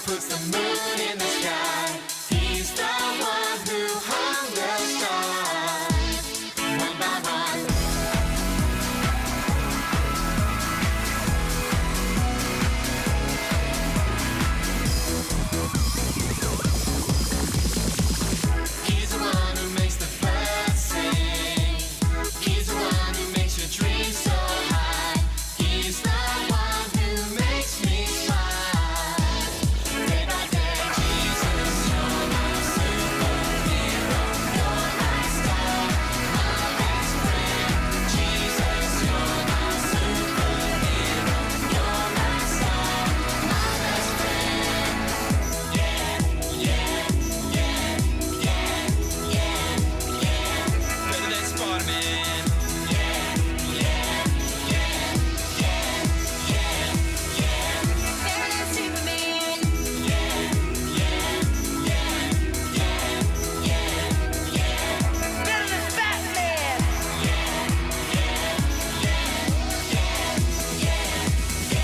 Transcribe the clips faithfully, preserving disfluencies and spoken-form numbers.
Puts the moon in the sky. He's the one who hung the stars one by one. He's the one who makes the birds sing. He's the one who makes your dreams so high. He's the one who makes me smile. Day by day, Jesus, you're my superhero. You're my star, my best friend. Jesus, you're my superhero. You're my star, my best friend. Yeah, yeah, yeah, yeah, yeah, yeah. Better than Spider-Man. Yeah, yeah, yeah, yeah, yeah, yeah, yeah. Better than Superman. Yeah, yeah, yeah, yeah, yeah, yeah. Better than Batman. Yeah, yeah, yeah, yeah, yeah, yeah.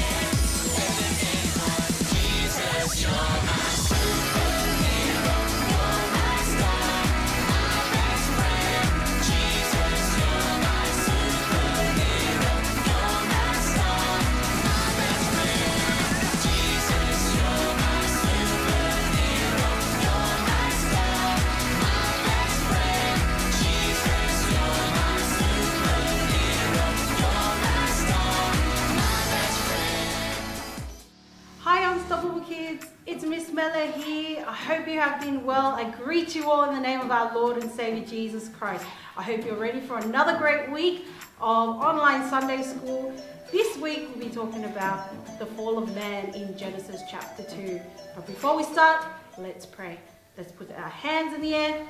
Hi, Unstoppable Kids. It's Miss Miller here. I hope you have been well. I greet you all in the name of our Lord and Savior Jesus Christ. I hope you're ready for another great week of online Sunday school. This week we'll be talking about the fall of man in Genesis chapter two. But before we start, let's pray. Let's put our hands in the air,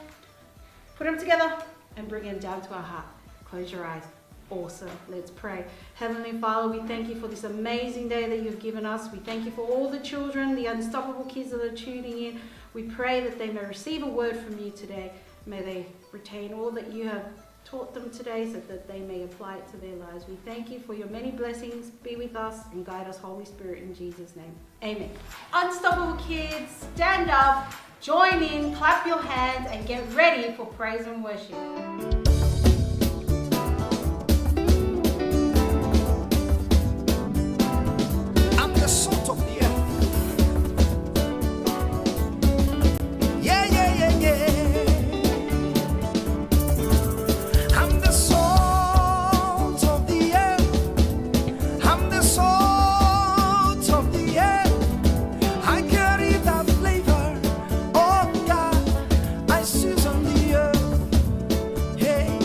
put them together, and bring them down to our heart. Close your eyes. Awesome. Let's pray. Heavenly Father, we thank you for this amazing day that you've given us. We thank you for all the children, the Unstoppable Kids that are tuning in. We pray that they may receive a word from you today. May they retain all that you have taught them today so that they may apply it to their lives. We thank you for your many blessings. Be with us and guide us, Holy Spirit, in Jesus' name. Amen. Unstoppable Kids, stand up, join in, clap your hands, and get ready for praise and worship. I'm the salt of the earth. Yeah, yeah, yeah, yeah. I'm the salt of the earth. I'm the salt of the earth. I carry the flavor of God. I season the earth. Hey,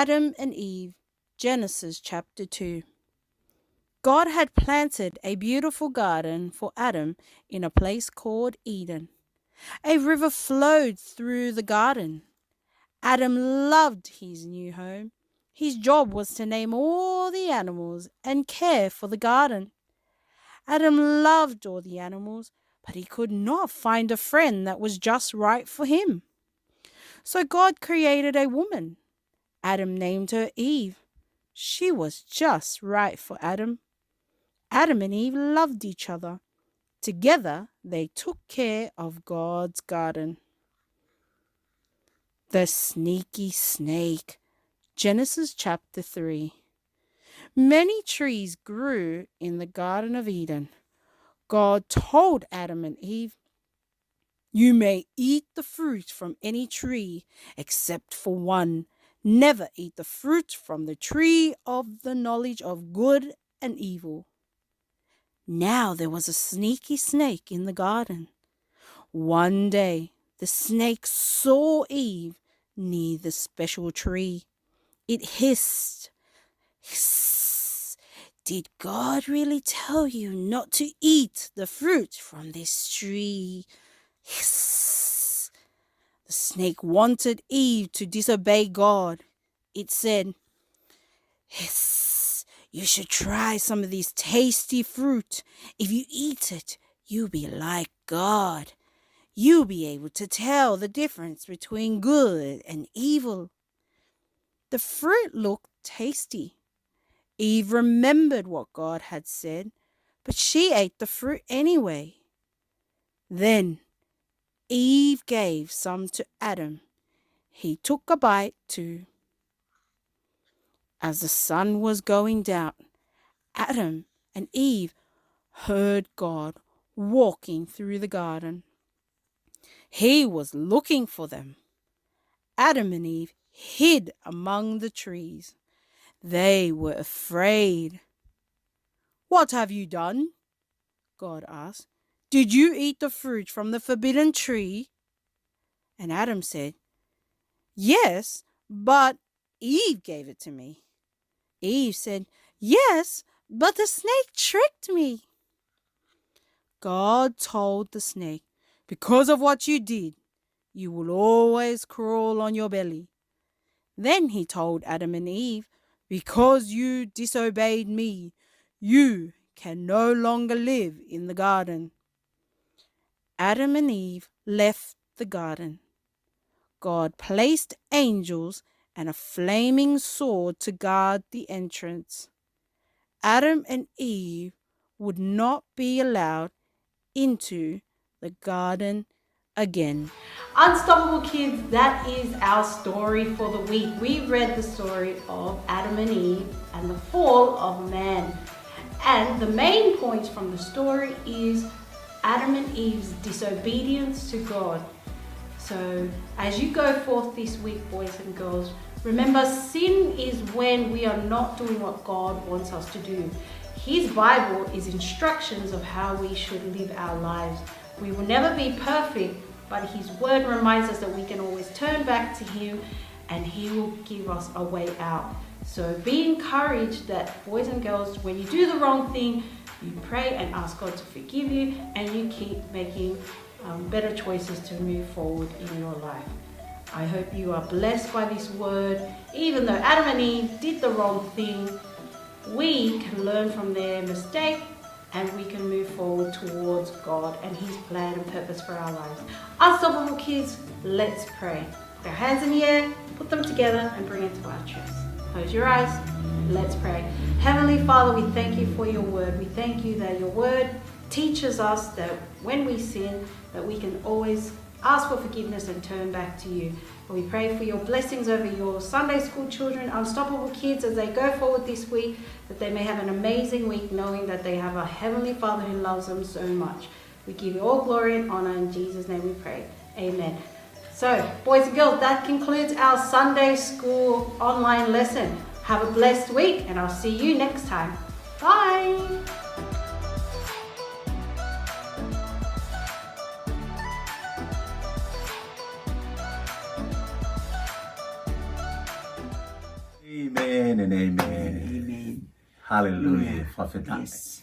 Adam and Eve, Genesis chapter two. God had planted a beautiful garden for Adam in a place called Eden. A river flowed through the garden. Adam loved his new home. His job was to name all the animals and care for the garden. Adam loved all the animals, but he could not find a friend that was just right for him. So God created a woman. Adam named her Eve. She was just right for Adam. Adam and Eve loved each other. Together, they took care of God's garden. The sneaky snake. Genesis chapter three. Many trees grew in the Garden of Eden. God told Adam and Eve, "You may eat the fruit from any tree except for one. Never eat the fruit from the tree of the knowledge of good and evil." Now there was a sneaky snake in the garden. One day, the snake saw Eve near the special tree. It hissed, "Hiss, did God really tell you not to eat the fruit from this tree?" Hiss. The snake wanted Eve to disobey God. It said, "Hiss, you should try some of this tasty fruit. If you eat it, you'll be like God. You'll be able to tell the difference between good and evil." The fruit looked tasty. Eve remembered what God had said, but she ate the fruit anyway. Then Eve gave some to Adam. He took a bite too. As the sun was going down, Adam and Eve heard God walking through the garden. He was looking for them. Adam and Eve hid among the trees. They were afraid. "What have you done?" God asked. "Did you eat the fruit from the forbidden tree?" And Adam said, "Yes, but Eve gave it to me." Eve said, "Yes, but the snake tricked me." God told the snake, "Because of what you did, you will always crawl on your belly." Then he told Adam and Eve, "Because you disobeyed me, you can no longer live in the garden." Adam and Eve left the garden. God placed angels and a flaming sword to guard the entrance. Adam and Eve would not be allowed into the garden again. Unstoppable Kids, that is our story for the week. We read the story of Adam and Eve and the fall of man. And the main point from the story is Adam and Eve's disobedience to God. So, as you go forth this week, boys and girls, remember, sin is when we are not doing what God wants us to do. His Bible is instructions of how we should live our lives. We will never be perfect, but His Word reminds us that we can always turn back to Him and He will give us a way out. So be encouraged that, boys and girls, when you do the wrong thing, you pray and ask God to forgive you, and you keep making, um, better choices to move forward in your life. I hope you are blessed by this word. Even though Adam and Eve did the wrong thing, we can learn from their mistake and we can move forward towards God and His plan and purpose for our lives. Unstoppable Kids, let's pray. Put our hands in the air, put them together, and bring it to our chest. Close your eyes. Let's pray. Heavenly Father, we thank you for your word. We thank you that your word teaches us that when we sin, that we can always ask for forgiveness and turn back to you. We pray for your blessings over your Sunday school children, Unstoppable Kids, as they go forward this week, that they may have an amazing week, knowing that they have a Heavenly Father who loves them so much. We give you all glory and honor. In Jesus' name we pray. Amen. So, boys and girls, that concludes our Sunday school online lesson. Have a blessed week, and I'll see you next time. Bye. Amen and amen. Amen. Hallelujah. Hallelujah. Fakafetaʻi. Yes.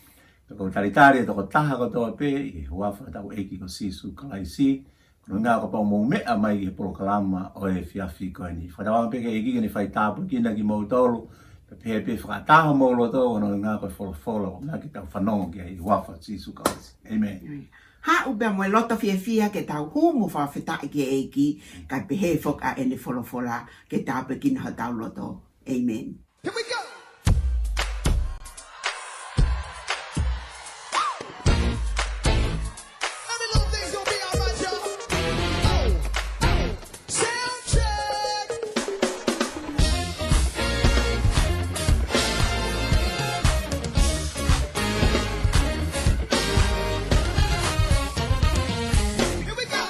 Tau talitali e tokotaha kotoa pē ʻi he huafa ʻo hotau ʻEiki ko Sīsū Kalaisi. Ko hono ʻuhinga kuo pau ke mou meʻa mai ki he polokalama ʻo e efiafi ko eni. Fakatauange pē ki he ʻEiki ke ne faitāpuekina kimoutolu, pea pehē pē fakataha homou loto, ko hono ʻuhinga ko e folofola ʻoku ʻomai ke tau fanongo ki ai ʻi he huafa ʻo Sīsū Kalaisi. Amen. Amen. Haʻu pea mo e loto fiefia ke tau hū mo fakafetaʻi ki he ʻEiki, kae pehē foki ʻa ʻene folofola ke tāpuekina hotau loto. Amen. Here we go. Every little thing's gonna be all right, y'all. Oh, oh. Sound check. Here we go.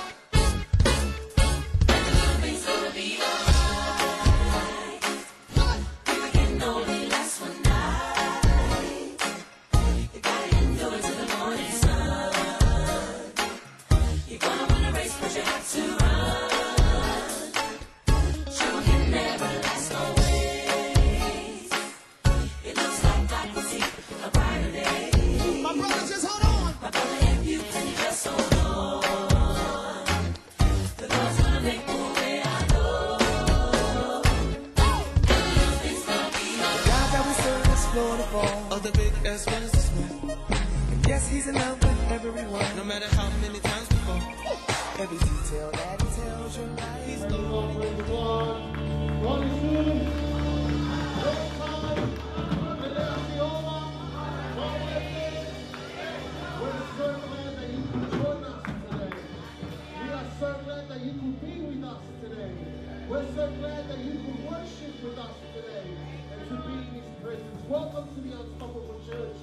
My brother, just hold on. The God that we serve is Lord of all. Of the big S businessman. And yes, he's in love with everyone. No matter how many times we fall. Every detail that he tells your life. He's the one. Praise God. God is good. All the time. And that's the over. We're so glad that you could join us today. We are so glad that you could be with us today. We're so glad that you could worship with us today and to be in his presence. Welcome to the Unstoppable Church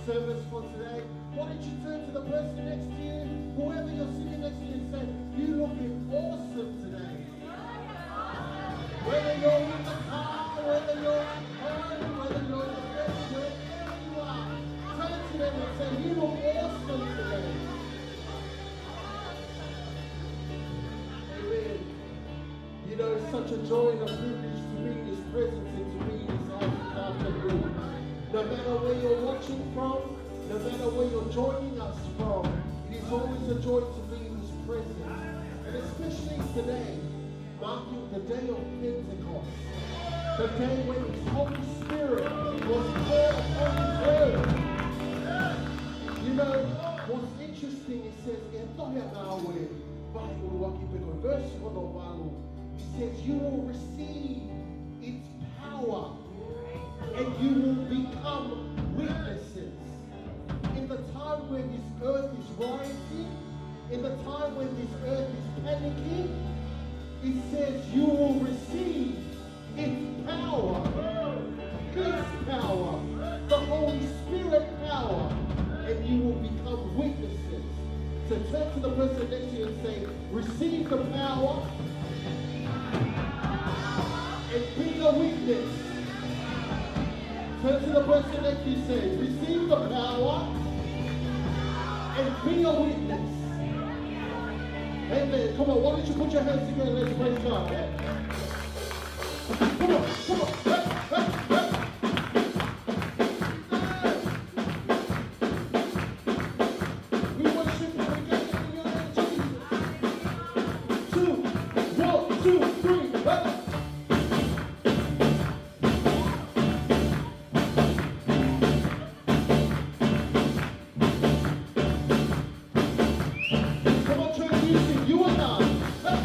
service for today. Why don't you turn to the person next to you, whoever you're sitting next to, and say, "You looking awesome today." Whether you're in the car, whether you're at home, whether you're in the bedroom, wherever you are, turn to them and say, "You look awesome today." Amen. You know, it's such a joy and a privilege to be in his presence and to be in his house this afternoon. No matter where you're watching from, no matter where you're joining us from, it is always a joy to be in his presence. And especially today, marking the day of Pentecost, the day when his Holy Spirit was poured upon the earth. You know, what's interesting, it says, ʻi he tohi ʻa Ngāue, vahe ʻuluaki pea ko e veesi hono valu, it says, "You will receive its power, and you will become witnesses." In the time when this earth is rioting, in the time when this earth is panicking, it says, "You will receive its power, his power, the Holy Spirit power, and you will become witnesses." So turn to the person next to you and say, "Receive the power and be a witness." Turn to the person next to you and say, "Receive the power and be a witness." Amen. Come on, why don't you put your hands together? Let's praise God. Come on, come on. Hey, hey, hey. We worship you, we get in your name, Jesus. Two, one, two, three, hey. Come on, church, you sing. You are God. Hey.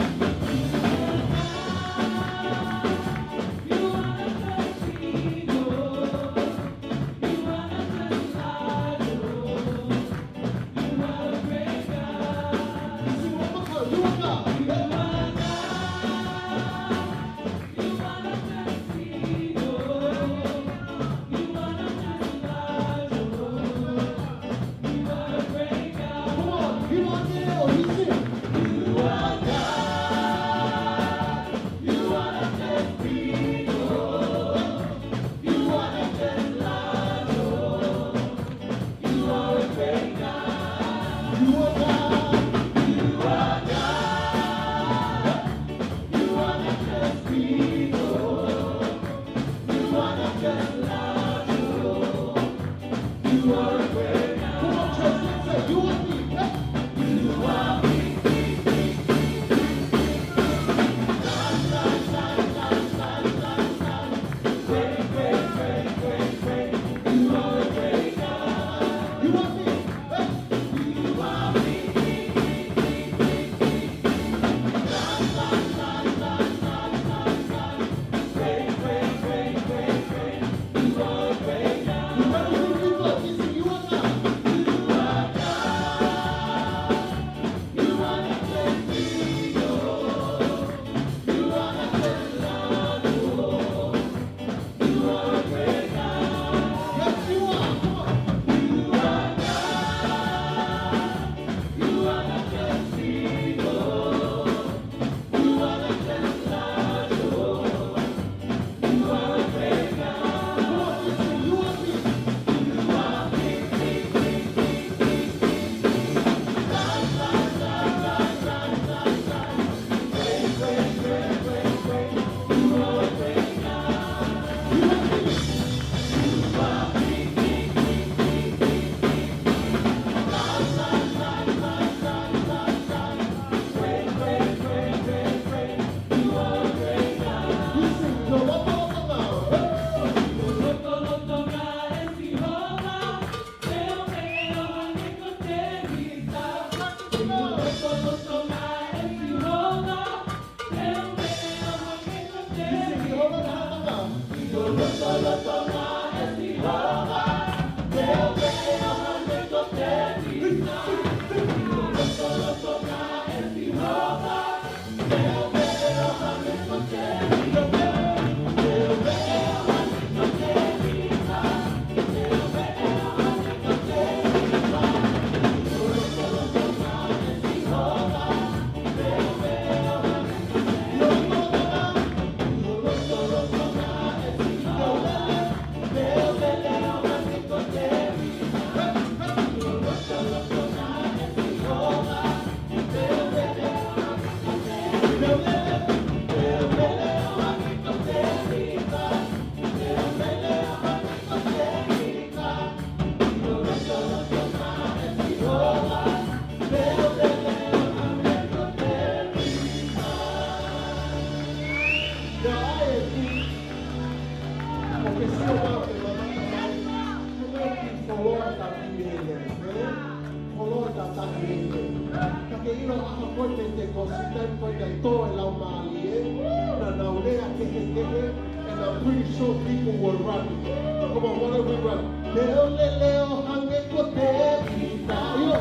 Ka ke ʻilo ʻaho ko ē Penitekosi, taimi ko ē naʻe tō e Laumālie, naʻa nau lea kehekehe, and I'm pretty sure people were running. Come on, why don't we run? Leoleo hangē ko Tēvita, ʻio,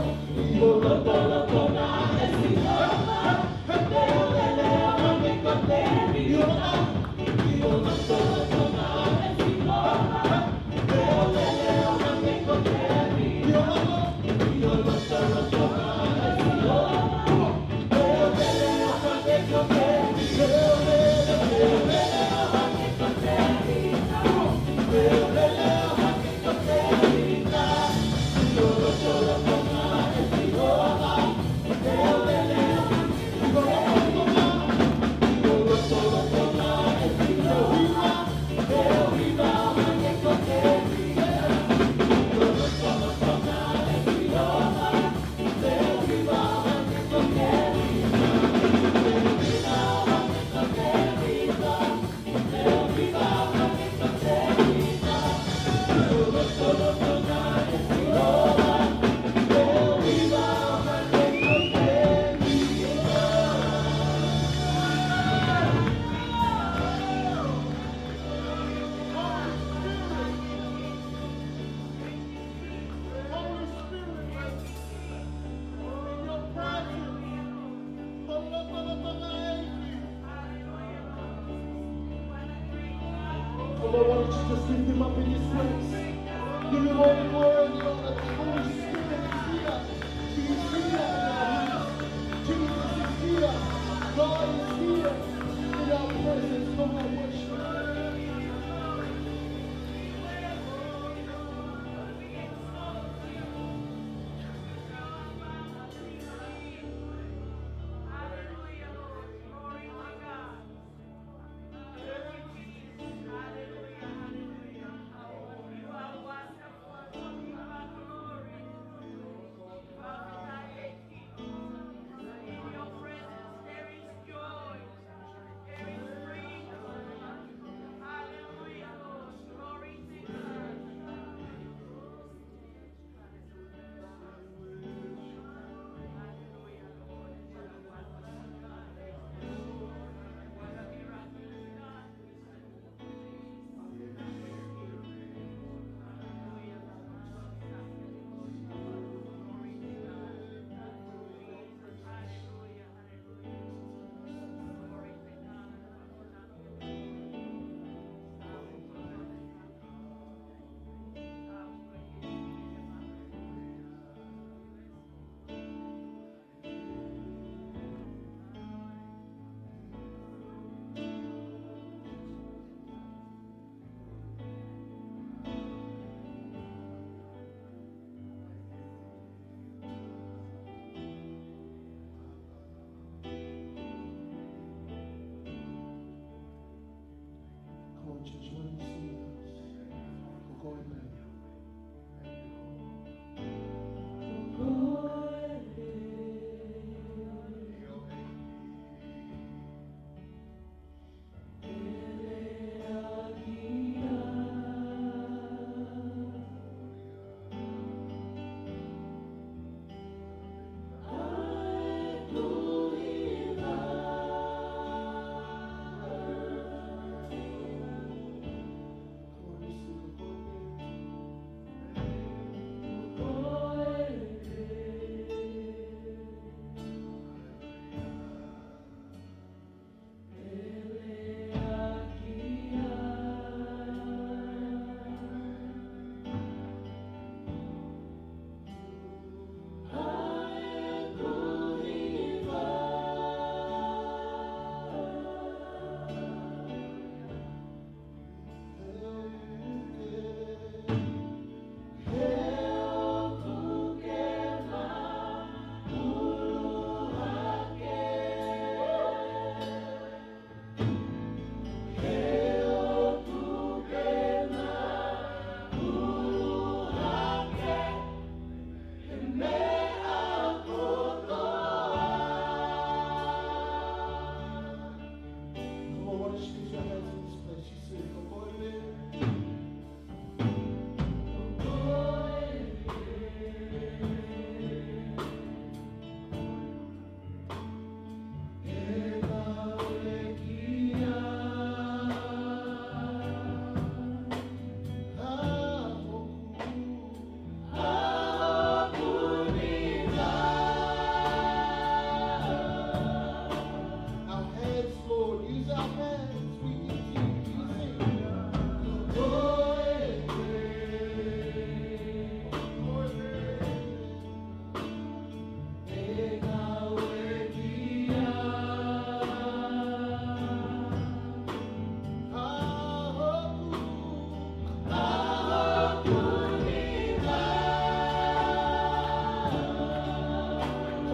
ʻio, lotolotonga ʻa e Sihova. Leoleo hangē ko Tēvita, ʻio, ʻio, lotolotonga ʻa e Sihova. Holy Spirit, in your presence. Come on, why don't you just lift him up in this place? Give him all the glory and the honor. The Holy Spirit is here. He's here in our midst. Jesus is here. God is here in our presence. Come on, worship.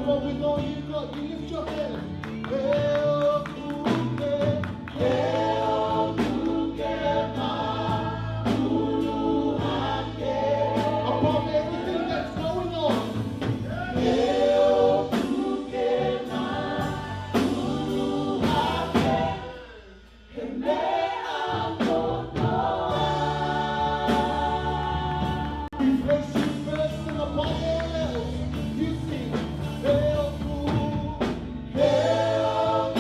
But with all you got, you lift your hand. Above everything that's going on. We place you first and above all else. You sing. He ʻoku, he ʻoku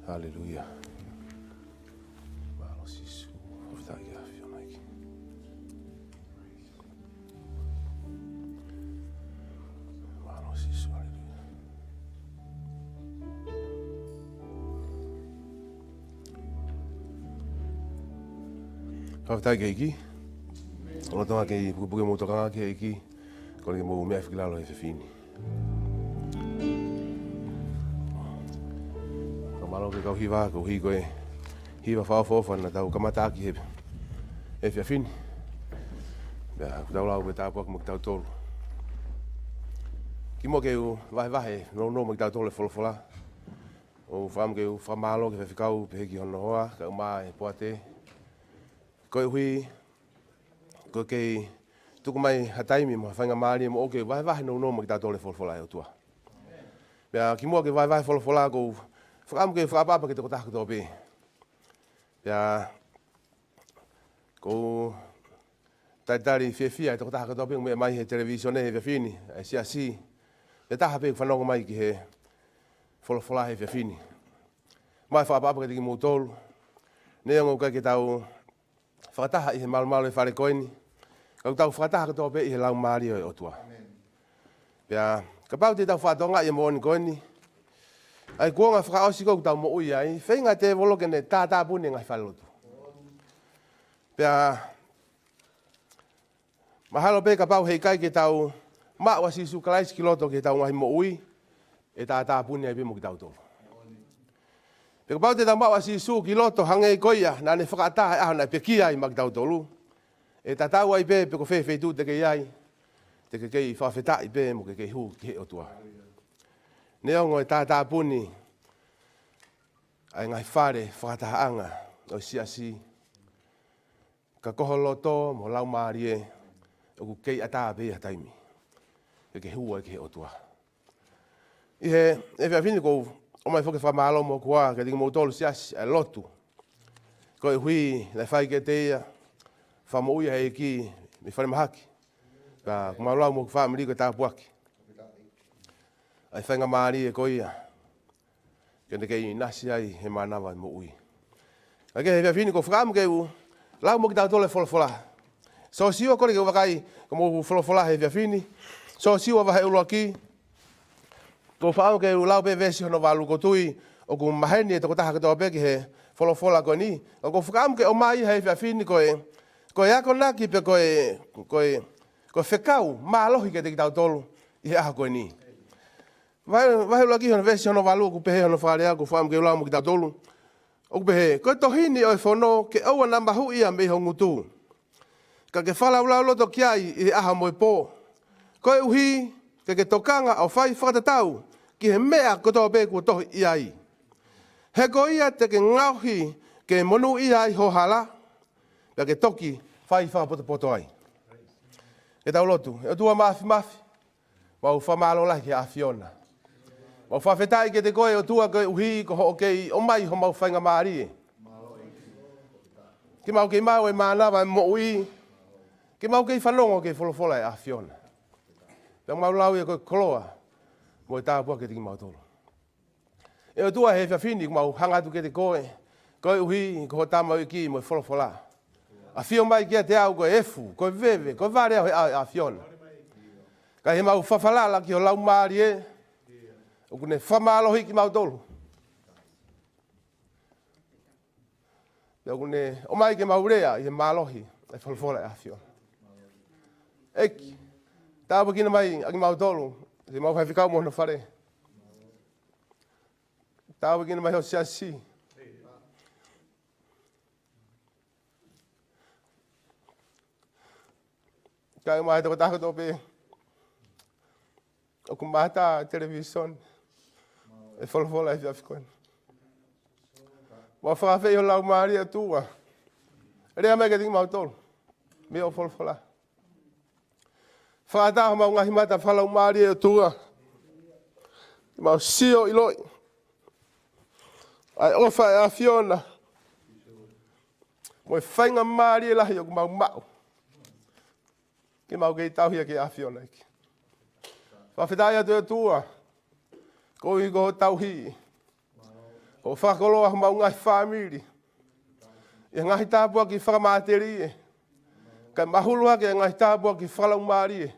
Haleluia. Mālō Sīsū. Fakafetaʻi ki he ʻAfiona ʻEiki. Mālō Sīsū, haleluia. Fakafetaʻi ki he ʻEiki. ʻOku ou loto ke pukepuke homou tokanga ki he ʻEiki. Kole ke mou meʻa hifo ki lalo he efiafi ni. Fakamālō ki he kau hiva, koeʻuhi ko e hiva fakaʻofoʻofa naʻa tau kamataʻaki he efiafi ni. Pea ʻoku tau lau pē tāpuaki mo kitautolu. Kimuʻa ke u vahevahe nounou mo kitautolu e folofola, ʻoku ou fakaʻamu ke u fakamālō ki he faifekau pehē ki hono hoa, kae ʻumaʻā e poate. Koeʻuhi ko e kei tuku mai ha taimi mo ha faingamālie moʻoku ke vahevahe nounou mo kitautolu e folofola ʻa e ʻOtua. Pea kimuʻa ke vahevahe folofola, ʻoku ou fakaʻamu ke fakaʻapaʻapa ki he tokotaha kotoa pē. Pea ʻoku ou talitali fiefia e tokotaha kotoa pē ʻoku meʻa mai he televīsone he efiafi ni, e siasi, e taha pē ʻoku fanongo mai ki he folofola he efiafi ni. Mai fakaʻapaʻapa kiate kimoutolu. Neongo ʻoku ʻikai ke tau fakataha ʻi he malumalu e fale ko eni, ka ʻoku tau fakataha kotoa pē ʻi he Laumālie ʻo e ʻOtua. Pea kapau te tau fakatokangaʻi e moʻoni ko eni, ʻa e kuonga fakaʻosi ko ē ʻoku tau moʻui ai, feinga e tēvolo ke ne tātāpuni e ngaahi falelotu. Pea mahalo pē kapau he ʻikai ke tau maʻu ʻa Sīsū Kalaisi ki loto ki heʻetau ngaahi moʻui, ʻe tātāpuni ai pē mo kitautolu. Pea kapau te tau maʻu ʻa Sīsū ki loto hangē ko ia naʻa ne fakaʻatā he ʻaho naʻe pekia ai maʻa kitautolu, ʻe tatau ai pē pe ko fē feituʻu te ke ʻi ai, te ke kei fakafetaʻi pē mo ke kei hū ki he ʻOtua. Neongo e tātāpuni ʻa e ngaahi fale fakatahaʻanga ʻo e siasi, ka ko ho loto mo e laumālie ʻoku kei ʻatā pē ia ha taimi ke ke hū ai ki he ʻOtua. ʻI he efiafi ni ʻoku ou ʻomai foki e fakamālō mo e ʻofa kiate kimoutolu siasi ʻa e lotu. Koeʻuhi naʻe fai kiate ia e fakamoʻui ʻa e ʻEiki mei falemahaki. Ka ʻoku mau lau mo e fāmili ko e tāpuaki ʻa e faingamālie ko ia ke ne kei ʻinasi ai he mānava e moʻui. Ka ko e efiafi ni ʻoku ou fakaʻamu ke u lau mo kitautolu e folofola. Siosiua, kole ke u vakai ki hoʻomou folofola he efiafi ni. Siosiua vahe ʻuluaki. ʻOku ou fakaʻamu ke u lau pē veesi hono valu, ʻoku ou tui ʻoku maheni e tokotaha kotoa pē ki he folofola ko eni. ʻOku ou fakaʻamu ke ʻomai he efiafi ni ko e, ko e akonaki pe ko e, ko e, ko e fekau mālohi kiate kitautolu ʻi he ʻaho ko eni. Vahe, vahe ʻuluaki hono veesi hono valu, ʻoku pehē hono fakalea, ʻoku ou fakaʻamu ke u lau mo kitautolu. ʻOku pehē: Ko e tohi ni ʻo e fono ke ʻoua naʻa mahuʻi ia mei ho ngutu, ka ke fakalaulauloto ki ai ʻi he ʻaho mo e pō, koeʻuhi ke ke tokanga ʻo fai fakatatau ki he meʻa kotoa pē kuo tohi ʻi ai. He ko ia te ke ngaohi ke monūʻia ai ho hala, pea ke toki fai fakapotopoto ai. Ke tau lotu. ʻE ʻOtua Māfimafi, mau fakamālō lahi ki he ʻAfiona. Mau fakafetaʻi kiate koe ʻOtua koeʻuhi ko hoʻo kei ʻomai homau faingamālie ke mau kei maʻu e mānava e moʻui, ke mau kei fanongo ki he folofola ʻa e ʻAfiona. Pea mau lau ia ko e koloa mo e tāpuaki kiate kimautolu. ʻE ʻOtua, he efiafi ni ʻoku mau hanga atu kiate koe, koeʻuhi ko ho tamaioʻeiki mo e folofola. ʻAfio mai kiate au ko e efu, ko e veve, ko e vale au he ʻao ʻo e ʻAfiona. Ka ʻi heʻemau fafalala ki ho Laumālie, ʻoku ne fakamālohiʻi kimautolu. Pea ʻoku ne ʻomai ke mau lea ʻi he mālohi ʻa e folofola ʻa e ʻAfiona. ʻEiki, tāpuekina mai ʻa kimautolu, siʻemau faifekau mo hono fale. Tāpuekina mai ho siasi. Kae ʻumaʻā e tokotaha kotoa pē ʻoku mātā e televīsone e folofola he efiafi ko eni. Mau fakaafeʻi ho Laumālie ʻOtua. Lea mai kiate kimautolu mei hoʻo folofola. Fakaʻatā homau ngaahi mata fakalaumālie ʻOtua, ke mau sio ʻiloʻi ʻa e ʻofa ʻa e ʻAfiona mo e faingamālie lahi ʻoku mau maʻu ke mau kei tauhi ʻaki e ʻAfiona, ʻEiki. Fakafetaʻi atu, ʻe ʻOtua, Koeʻuhi ko hoʻo tauhi, ʻo fakakoloa homau ngaahi fāmili ʻi he ngaahi tāpuaki fakamatelie, kae mahulu hake ʻa e ngaahi tāpuaki fakalaumālie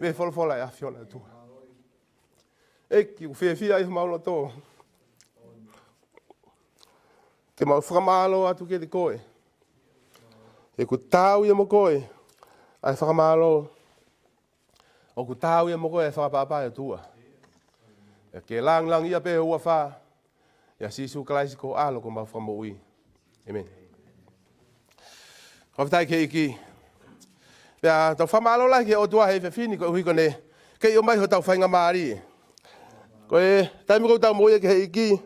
mei he folofola ʻa e ʻAfiona ʻOtua. ʻEiki, ʻoku fiefia ai homau loto ke mau fakamālō atu kiate koe. He ʻoku taau ia mo koe ʻa e fakamālō. ʻOku taau ia mo koe ʻa e fakaʻapaʻapa, ʻe ʻOtua. ʻE ke langilangiʻia pē ho huafa, ʻia Sīsū Kalaisi ko ho ʻAlo ko homau Fakamoʻui. ʻĒmeni. Fakafetaʻi ki he ʻEiki. Pea tau fakamālō lahi ki he ʻOtua he efiafi ni koeʻuhi ko ʻene kei ʻomai hotau faingamālie. Ko e taimi ʻoku tau moʻui ai ki he ʻEiki,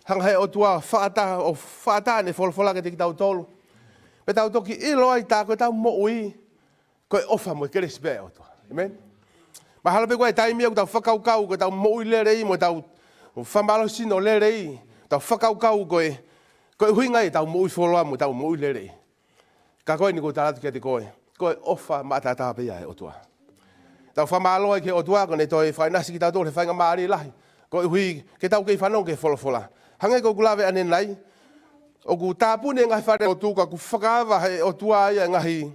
hanga he ʻOtua ʻo fakaʻatā, ʻo fakaʻatā ʻene folofola kiate kitautolu. Pea tau toki ʻilo ai tā ko ʻetau moʻui ko e ʻofa mo e kelesi pē ʻa e ʻOtua. ʻĒmeni. Mahalo pē ko e taimi ʻoku tau fakakaukau ko ʻetau moʻui lelei mo ʻetau fakamālohisino lelei, tau fakakaukau ko e, ko e ʻuhinga ia ʻetau moʻui fuoloa mo ʻetau moʻui lelei. Ka ko eni ʻoku ou tala atu kiate koe, ko e ʻofa maʻataʻatā pē ia ʻa e ʻOtua. Tau fakamālō ai ki he ʻOtua ko ʻene toe fakaʻinasi kitautolu he faingamālie lahi koeʻuhi ke tau kei fanongo ki he folofola. Hangē ko ʻeku lave ʻanenai, ʻoku tāpuni e ngaahi falelotu ka ʻoku fakaava he ʻOtua ia e ngaahi,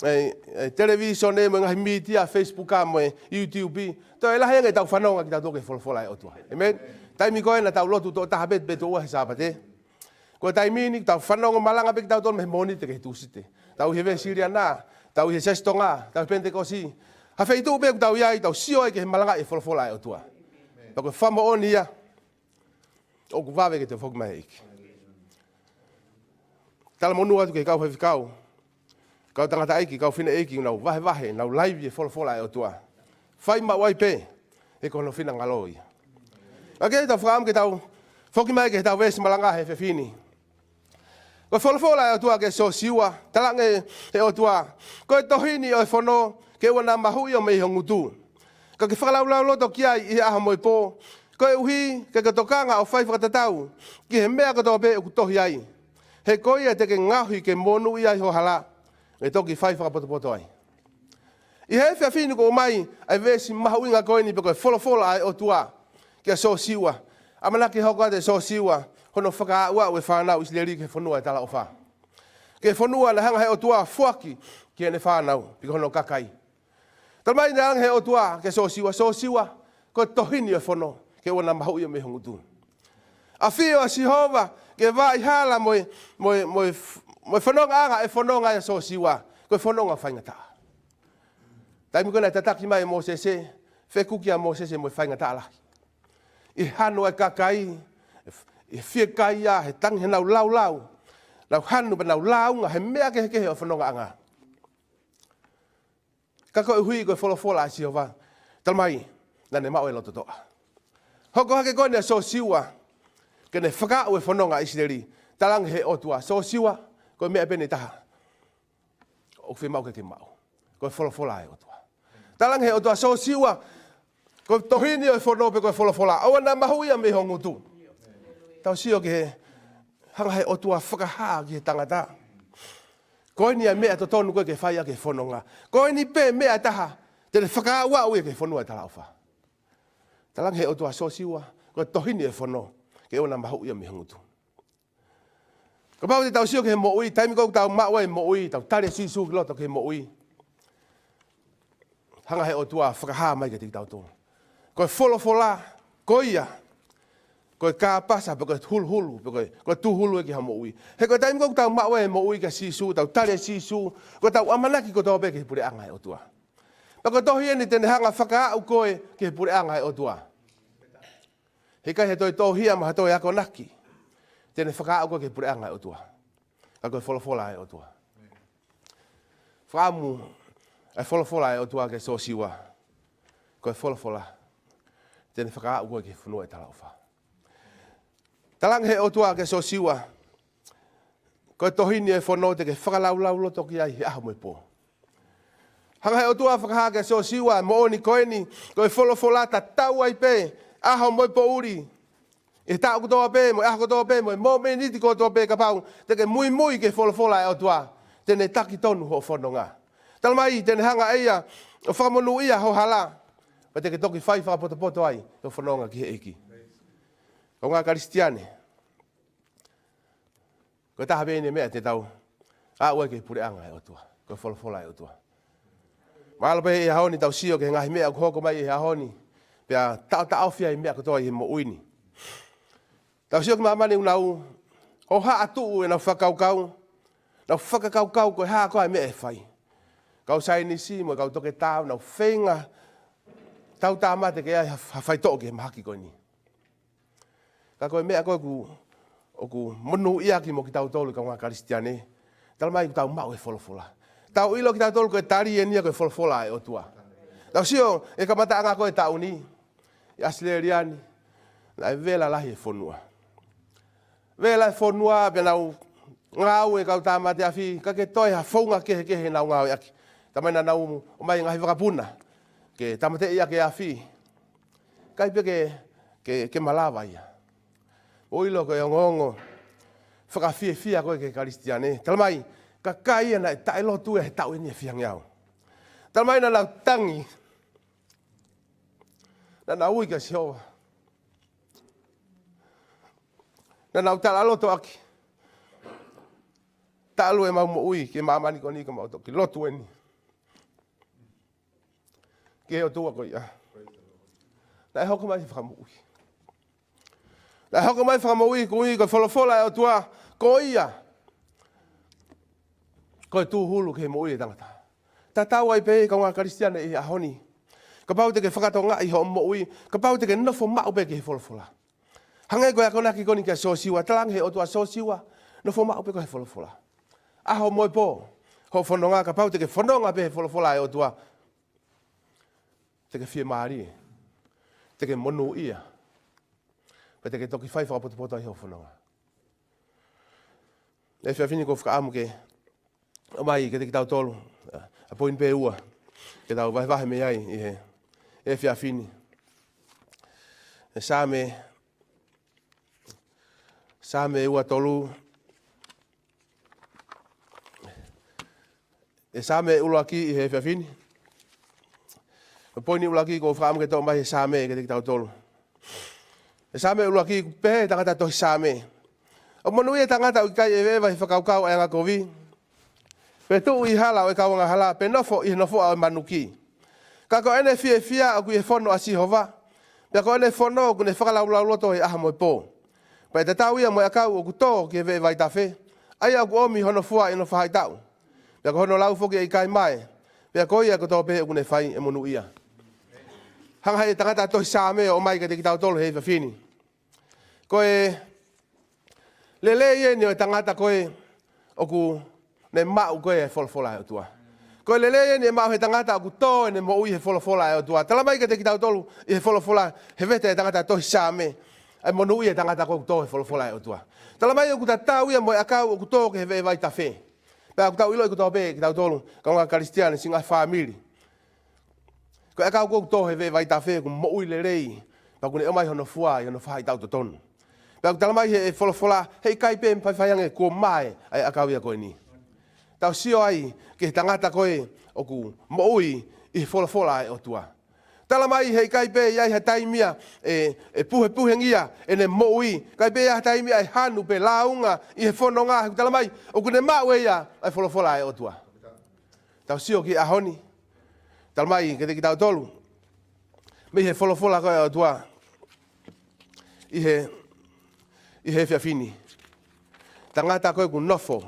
e, e televīsone mo e ngaahi mītia, Facebook mo e YouTube. Toe lahi ange ʻetau fanongo kitautolu ki he folofola ʻa e ʻOtua. ʻĒmeni. Taimi ko ē naʻa tau lotu tokotaha pē, pē tuʻo ua he Sāpate. Ko e taimi ni, tau fanongo malanga pē kitautolu mei he Mōnite ki he Tūsite. Tau ʻi he Uēsiliana, tau ʻi he Siasi Tonga, tau ʻi he Penitekosi. Ha feituʻu pē ʻoku tau ʻi ai, tau sio ai ki he malangaʻi e folofola ʻa e ʻOtua. Pea ko e fakamoʻoni ia, ʻoku vave ke toe foki mai e ʻEiki. Talamonū atu ki he kau faifekau, kau tangataʻeiki, kau fineʻeiki, nau vahevahe, nau laivi e folofola ʻa e ʻOtua. Fai maʻu ai pē, he ko hono finangalo ia. Ka ke tau fakaʻamu ke tau foki mai ki heʻetau veesi malanga he efiafi ni. Ko e folofola ʻa e ʻOtua kia Siosiua, talaange he ʻOtua, ko e tohi ni ʻo e fono, ke ʻoua naʻa mahuʻi ʻo mei ho ngutu. Ka ke fakalaulauloto ki ai ʻi he ʻaho mo e pō, koeʻuhi ke ke tokanga ʻo fai fakatatau ki he meʻa kotoa pē ʻoku tohi ai. He ko ia te ke ngaohi ke monūʻia ai ho hala, ʻe toki fai fakapotopoto ai. ʻI he efiafi ni ʻoku ʻomai ʻa e veesi mahuʻinga ko eni pe ko e folofola ʻa e ʻOtua kia Siosiua. ʻAmanaki hoko atu ʻe Siosiua hono fakaaʻuaʻu e fānau ʻIsileli ki he fonua ʻo e talaʻofa. Ki he fonua naʻe hanga he ʻOtua ʻo foaki ki heʻene fānau, pe ko hono kakai. Talamai naʻe talaange he ʻOtua kia Siosiua, Siosiua, ko e tohi ni ʻo e fono, ke ʻoua naʻa mahuʻi ʻo mei ho ngutu. ʻAfio ʻa Sihova ke vaʻa hala mo e, mo e, mo e f-, mo e fonongaʻanga ʻe fononga ai ʻa Siosiua, ko e fononga faingataʻa. Taimi ko ē naʻe tataki mai ʻe Mōsese, fekuki ʻa Mōsese mo e faingataʻa lahi. ʻI he hanu ʻa e kakai, ʻi he fiekaia, he tangi heʻenau laulau. Nau hanu pea nau lāunga he meʻa kehekehe ʻo e fonongaʻanga. Ka koeʻuhi ko e folofola ʻa Sihova, talamai naʻa ne maʻu e loto toʻa. Hoko hake ko eni ʻa Siosiua ke ne fakaaʻu e fononga ʻa ʻIsileli, talaange he ʻOtua, Siosiua, ko e meʻa pē ʻe taha ʻoku fiemaʻu ke ke maʻu. Ko e folofola ʻa e ʻOtua. Talaange he ʻOtua, Siosiua, ko e tohi ni ʻo e fono pe ko e folofola, ʻoua naʻa mahuʻi ia mei ho ngutu. Tau sio ki he hanga he ʻOtua ʻo fakahā ki he tangata, ko eni ʻa e meʻa totonu ko ē ke fai ʻaki e fononga. Ko eni pē meʻa ʻe taha te ne fakaaʻuaʻu ia ki he fonua ʻo e talaʻofa. Talaange he ʻOtua, Siosiua, ko e tohi ni ʻo e fono, ke ʻoua naʻa mahuʻi ia mei ho ngutu. Kapau te tau sio ki he moʻui, taimi ko ē ʻoku tau maʻu ai e moʻui, tau tali ʻa Sīsū ki loto ki he moʻui, hanga he ʻOtua ʻo fakahā mai kiate kitautolu, ko e folofola ko ia, ko e kāpasa, pe ko e huluhulu, pe ko e, ko e tūhulu ia ki ha moʻui. He ko e taimi ko ē ʻoku tau maʻu ai e moʻui kia Sīsū, tau tali ʻa Sīsū, ko ʻetau ʻamanaki kotoa pē ki he puleʻanga ʻo e ʻOtua. Pea ko e tohi eni te ne hanga ʻo fakaaʻu koe ki he puleʻanga ʻo e ʻOtua. He ʻikai ha toe tohi ia mo ha toe akonaki te ne fakaaʻu koe ki he puleʻanga ʻo e ʻOtua. Ka ko e folofola ʻa e ʻOtua. Fakaʻamu ʻa e folofola ʻa e ʻOtua kia Siosiua, ko e folofola te ne fakaaʻu koe ki he fonua ʻo e talaʻofa. Talaange he ʻOtua kia Siosiua, ko e tohi ni ʻo e fono, te ke fakalaulauloto ki ai he ʻaho mo e pō. Hanga he ʻOtua ʻo fakahā kia Siosiua e moʻoni ko eni, ko e folofola tatau ai pē ʻaho mo e poʻuli, ʻi he taʻu kotoa pē, mo e ʻaho kotoa pē, mo e mōmeniti kotoa pē, kapau te ke muimui ki he folofola ʻa e ʻOtua, te ne taki tonu hoʻo fononga. Talamai te ne hanga ʻe ia ʻo fakamonūʻia ho hala, Pea te ke toki fai fakapotopoto ai hoʻo fononga ki he ʻEiki. Kaungā Kalisitiane, ko e taha pē eni e meʻa te tau aʻu ai ki he puleʻanga ʻo e ʻOtua, ko e folofola ʻa e ʻOtua. Mahalo pē he ʻaho ni tau sio ki he ngaahi meʻa ʻoku hoko mai he ʻaho ni, pea taʻotaʻofi ai e meʻa kotoa ʻi he moʻui ni. Tau sio ki māmani ʻoku nau hohaʻa tuʻu ʻenau fakakaukau, nau fakakaukau ko e hā koā e meʻa ʻe fai. Kau saienisi mo e kau toketā ʻoku nau feinga tautāmate ke ʻi ai ha, ha faitoʻo ki he mahaki ko eni. Ka ko e meʻa ko ē ʻoku, ʻoku monūʻiaʻaki mo kitautolu kaungā Kalisitiane, talamai ʻoku tau maʻu e folofola. Tau ʻilo kitautolu ko e tali eni ia ko e folofola ʻa e ʻOtua. Tau sio he kamataʻanga ko ē taʻu ni, ʻi ʻAositelēlia ni, naʻe vela lahi e fonua. Vela e fonua pea nau ngāue e kau tāmate afi, ka ʻikai ke toe ha founga kehekehe ʻenau ngāueʻaki. Talamai naʻa nau ʻomai e ngaahi vakapuna ke tāmateʻi ʻaki e afi. ʻIkai pē ke, ke, ke malava ia. ʻOku ʻilo ko e ongoongo fakafiefia ko ē ki he Kalisitiane. Talamai, kakai ia naʻe taʻelotu ia he taʻu eni ʻe fiha ngeau. Talamai naʻa nau tangi. Naʻa nau ui kia Sihova. Naʻa nau talaloto ʻaki. Talu ʻemau moʻui ki māmani ko eni ka mau toki lotu eni ki he ʻOtua ko ia. Naʻe hoko mai e fakamoʻui. Naʻe hoko mai e fakamoʻui koeʻuhi ko e folofola ʻa e ʻOtua ko ia. Ko e tūhulu ki he moʻui ʻa e tangata. Tatau ai pē kaungā Kalisitiane ʻi he ʻaho ni. Kapau te ke fakatokangaʻi hoʻo moʻui, kapau te ke nofo maʻu pē ki he folofola. Hangē ko e akonaki ko eni kia Siosiua, talaange he ʻOtua, Siosiua, nofo maʻu pē koe he folofola. ʻAho mo e pō, hoʻo fononga, kapau te ke fononga pē he folofola ʻa e ʻOtua, te ke fiemālie, te ke monūʻia, pea te ke toki fai fakapotopoto ai hoʻo fononga. ʻE efiafi ni ʻoku ou fakaʻamu ke ʻomai kiate kitautolu ʻa e poini pē ʻe ua ke tau vahevahe mei ai ʻi he efiafi ni. ʻE Saame, Saame ua tolu. ʻE Saame ʻuluaki ʻi he efiafi ni. Ko e poini ʻuluaki ʻoku ou fakaʻamu ke toʻo mai he Saame kiate kitautolu. ʻE Saame ʻuluaki, pehē ʻe he tangata tohi Saame: ʻOku monūʻia e tangata ʻoku ʻikai ʻeveʻeva ʻi he fakakaukau ʻa e angakovi, pe tuʻu ʻi he hala ʻo e kau angahala, pe nofo ʻi he nofoʻa ʻo e manuki. Ka ko ʻene fiefia ʻoku ʻi he fono ʻa Sihova, pea ko ʻene fono ʻoku ne fakalaulauloto he ʻaho mo e pō. Pea ʻe tatau ia mo e ʻakau ʻoku tō ki he veʻe vaitafe, ʻa ia ʻoku ʻomi hono fua ʻi hono faʻahitaʻu, pea ko hono lau foki ʻe ʻikai mae, pea ko ia kotoa pē ʻoku ne fai ʻe monūʻia. Hanga ʻe he tangata tohi Saame ʻo ʻomai kiate kitautolu he efiafi ni. Ko e lelei eni ʻo e tangata ko ē ʻoku ne maʻu ko ē e folofola ʻa e ʻOtua. Ko e lelei eni ʻe maʻu he tangata ʻoku tō ʻene moʻui he folofola ʻa e ʻOtua. Talamai kiate kitautolu ʻi he folofola, he vete ʻa e tangata tohi Saame, ʻa e monūʻia e tangata ko ē ʻoku tō he folofola ʻa e ʻOtua. Talamai ʻoku tatau ia mo e ʻakau ʻoku tō ki he veʻe vaitafe. Pea ʻoku tau ʻiloʻi kotoa pē kitautolu, kaungā Kalisitiane, siʻi ngaahi fāmili. Ko e ʻakau ko ē ʻoku tō he veʻe vaitafe ʻoku moʻui lelei, pea ʻoku ne ʻomai hono fua ʻi hono faʻahitaʻu totonu. Pea ʻoku talamai ʻe he folofola, heʻikai pē faifai ange kuo mae ʻa e ʻakau ia ko eni. Tau sio ai ki he tangata ko ē ʻoku moʻui ʻi he folofola ʻa e ʻOtua. Talamai heʻikai pē ʻi ai ha taimi ia ʻe, ʻe puhepuhengia ʻene moʻui, ʻikai pē ʻi ai ha taimi ia ʻe hanu pe lāunga ʻi he fononga, he ʻoku talamai ʻoku ne maʻu ʻe ia ʻa e folofola ʻa e ʻOtua. Tau sio ki he ʻaho ni. Talamai kiate kitautolu mei he folofola ko ē ʻa e ʻOtua ʻi he, ʻi he efiafi ni. Tangata ko ē ʻoku nofo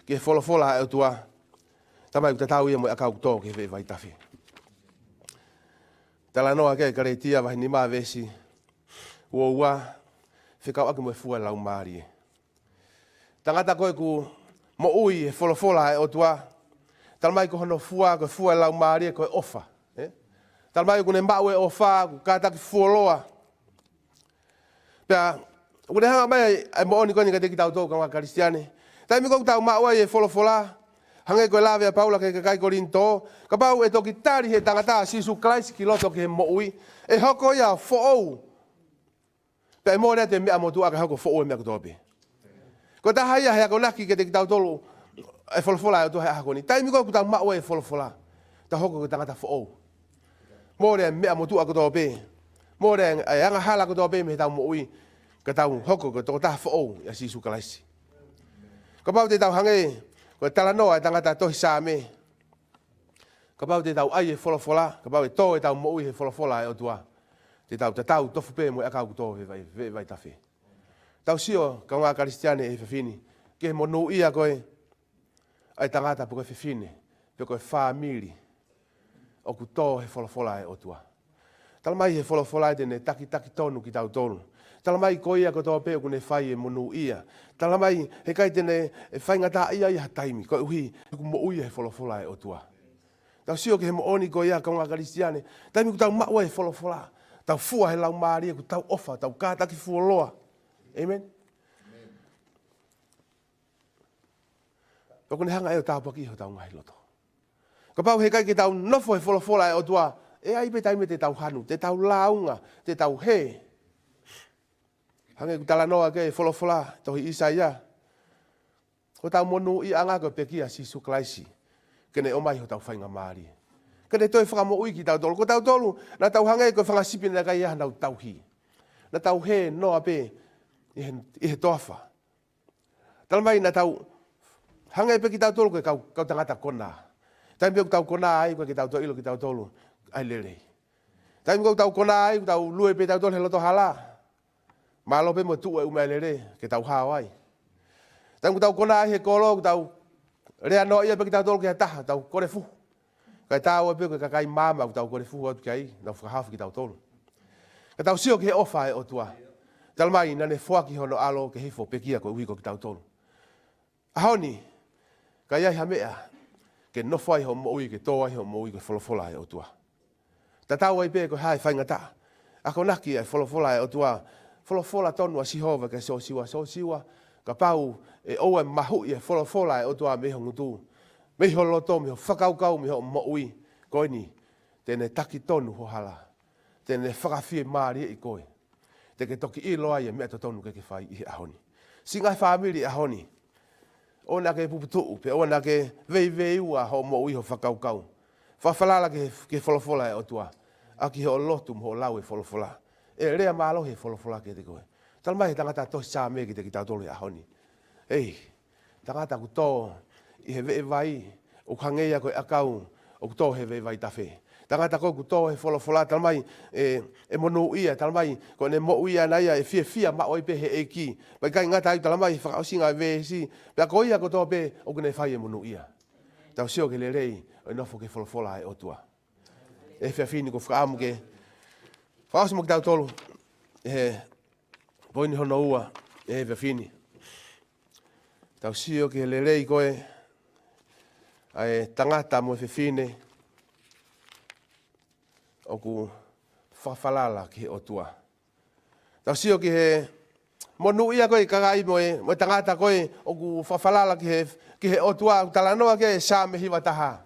ki he folofola ʻa e ʻOtua, talamai ʻoku tatau ia mo e ʻakau ʻoku tō ki he veʻe vaitafe. Talanoa ki ai ʻa Kalētia vahe nima veesi uo ua, fekauʻaki mo e fua ʻo e Laumālie. Tangata ko ē ʻoku moʻui he folofola ʻa e ʻOtua, talamai ko hono fua, ko e fua ʻo e Laumālie, ko e ʻofa. Ē? Talamai ʻoku ne maʻu e ʻofa, ʻoku kātaki fuoloa. Pea, ʻoku ne hanga mai ʻa e moʻoni ko eni kiate kitautolu kaungā Kalisitiane. Taimi ko ē ʻoku tau maʻu ai e folofola, hangē ko e lave ʻa Paula ki he kakai Kolinitō, kapau ʻe toki tali ʻe he tangata ʻa Sīsū Kalaisi ki loto ki he moʻui, ʻe hoko ia ʻo foʻou. Pea ʻe mole atu e meʻa motuʻa kae hoko ʻo foʻou e meʻa kotoa pē. Ko e taha ia he akonaki kiate kitautolu e folofola ʻa e ʻOtua he ʻaho ko eni. Taimi ko ē ʻoku tau maʻu ai e folofola, tau hoko ko e tangata foʻou. Mole ʻa e meʻa motuʻa kotoa pē. Mole ʻa e angahala kotoa pē mei heʻetau moʻui, ka tau hoko ko e tokotaha foʻou ʻia Sīsū Kalaisi. Kapau te tau hangē ko e talanoa ʻa e tangata tohi Saame. Kapau te tau ʻai e folofola, kapau ʻe tō ʻetau moʻui he folofola ʻa e ʻOtua, te tau tatau tofu pē mo e ʻakau kuo tō veʻe vai, veʻe vaitafe. Tau sio, kaungā Kalisitiane, he efiafi ni, ki he monūʻia ko ē ʻa e tangata pe ko e fefine, pe ko e fāmili ʻoku tō he folofola ʻa e ʻOtua. Talamai he folofola te ne takitaki tonu kitautolu. Talamai ko ia kotoa pē ʻoku ne fai e monūʻia. Talamai heʻikai te ne faingataʻaʻia ʻi ha taimi, koeʻuhi ʻoku moʻui he folofola ʻa e ʻOtua. Tau sio ki he moʻoni ko ia, kaungā Kalisitiane, taimi ʻoku tau maʻu ai e folofola, tau fua he Laumālie, ʻoku tau ʻofa, tau kātaki fuoloa. ʻĒmeni. Pea ʻoku ne hanga ʻe ia ʻo tāpuakiʻi hotau ngaahi loto. Kapau heʻikai ke tau nofo he folofola ʻa e ʻOtua, ʻe ʻi ai pē taimi te tau hanu, te tau lāunga, te tau hē. Hangē ʻoku talanoa ki ai e folofola, tohi ʻĪsaia. Ko hotau monūʻiaʻanga ko e pekia ʻa Sīsū Kalaisi, ke ne ʻomai hotau faingamālie, ke ne toe fakamoʻui kitautolu. Ko tautolu, naʻa tau hangē ko e fanga sipi naʻe ʻikai ha nau tauhi. Naʻa tau hē noa pē ʻi he, ʻi he toafa. Talamai naʻa tau hangē pē kitautolu ko e kau, kau tangata konā. Taimi pē ʻoku tau konā ai, ʻoku ʻikai ke tau toe ʻilo kitautolu ʻa e lelei. Taimi ʻoku tau konā ai, ʻoku tau lue pē tautolu he loto hala. Mālō pē mo tuʻu e ʻū meʻalele ke tau hao ai. Taimi ʻoku tau konā ai he kolo, ʻoku tau lea noaʻia pē kitautolu ki ha taha, tau kole fuhu. Kae tāua pē ko e kakai maama ʻoku tau kole fuhu atu ki ai, nau fakahaofi kitautolu. Ka tau sio ki he ʻofa ʻa e ʻOtua. Talamai naʻa ne foaki hono ʻAlo ke hifo ʻo pekia koeʻuhi ko kitautolu. ʻAho ni, ka ʻi ai ha meʻa ke nofo ai hoʻo moʻui, ke tō ai hoʻo moʻui, ko e folofola ʻa e ʻOtua. Tatau ai pē ko e hā e faingataʻa, akonaki ʻa e folofola ʻa e ʻOtua. Folofola tonu ʻa Sihova kia Sōsiua, Sōsiua, kapau ʻe ʻoua ʻe mahuʻi e folofola ʻa e ʻOtua mei ho ngutu, mei ho loto, mei ho fakakaukau, mei hoʻo moʻui, ko eni, te ne taki tonu ho hala, te ne fakafiemālieʻi koe. Te ke toki ʻilo ai e meʻa totonu ke ke fai ʻi he ʻaho ni. Siʻi ngaahi fāmili ʻaho ni, ʻoua naʻa ke puputuʻu, pe ʻoua naʻa ke veiveiua hoʻo moʻui, ho fakakaukau. Fakafalala ki he, ki he folofola ʻa e ʻOtua, ʻaki hoʻo lotu mo hoʻo lau e folofola. ʻE lea mālohi e folofola kiate koe. Talamai he tangata tohi Saame kiate kitautolu he ʻaho ni. Ei, tangata ʻoku tō ʻi he veʻe vai, ʻoku hangē ia ko e ʻakau ʻoku tō he veʻe vaitafe. Tangata ko ē ʻoku tō he folofola, talamai ʻe, ʻe monūʻia, talamai ko ʻene moʻui ʻana ia ʻe fiefia maʻu ai pē he ʻEiki. Pea ʻikai ngata ai, talamai he fakaʻosinga e veesi, pea ko ia kotoa pē ʻoku ne fai ʻe monūʻia. Tau sio ki he lelei ʻo e nofo ki he folofola ʻa e ʻOtua. ʻE he efiafi ni ʻoku ou fakaʻamu ke fakaʻosi mo kitautolu ʻi he poini hono ua ʻi he efiafi ni. Tau sio ki he lelei ko ē ʻa e tangata mo e fefine ʻoku fakafalala ki he ʻOtua. Tau sio ki he monūʻia ko ē ʻa e kakai mo e, mo e tangata ko ē ʻoku fakafalala ki he, ki he ʻOtua, ʻoku talanoa ki ai e Saame hiva taha.